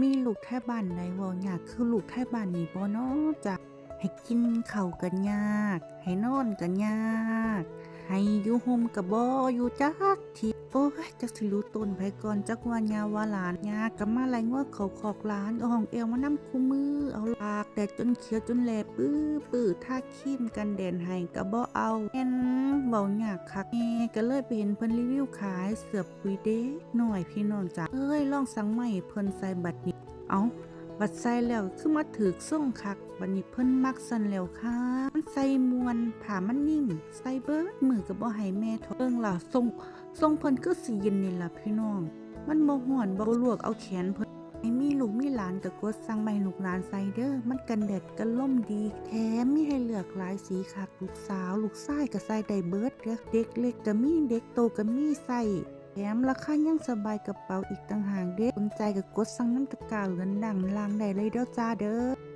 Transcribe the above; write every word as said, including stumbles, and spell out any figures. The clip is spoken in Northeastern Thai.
มีลูกไทบ้านใดเว้ายากคือลูกไทบ้านนี่บ่น้อจ้ะ ให้กินข้าวก็ยาก ให้นอนก็ยาก ให้อยู่ห่มก็บ่อยู่จักที โอ้ย จักสิรู้ตนไผก่อน จักว่าย่าว่าหลาน ย่าก็มาไล่งัวเข้าคอก หลานก็ฮ้องแอวมานำคู่มือ เอาตากแดดจนเขียวจนแหลบปื้อปื้อ ทาครีมกันแดดให้ก็บ่เอา แม่นเว้ายากคัก แม่ก็เลยไปเห็นเพิ่นรีวิวขายเสื้อ ปุยเด็กน้อยพี่น้องจ๋า เอ้ย ลองสั่งมาให้เพิ่นใส่บัดนี้ เอ้า บัดใส่แล้วคือมาถืกทรงคัก บัดนี้เพิ่นมักสั่นแล้วค่ะ มันใส่ม่วน ผ้ามันนิ่ม ใส่เบิดมื้อก็บ่ให้แม่ถอด เบิ่งล่ะ ทรง ทรงเพิ่นคือสิเย็นนี่ล่ะพี่น้อง มันบ่ฮ้อน บ่ลวกเอาแขนเพิ่น ให้มีลูกมีหลานก็กดสั่งมาให้ลูกหลานใส่เด้อ มันกันแดดกันลมดี แถมมีให้เลือกหลายสีคัก ลูกสาว ลูกชายก็ใส่ได้เบิดเด้อ เด็กเล็กก็มี เด็กโตก็มีใส่ แถมราคายังสบายกระเป๋าอีกต่างหากเด้ สนใจก็กดสั่งนำตะกร้าเหลืองด้านล่างได้เลยเด้อจ้าเด้อ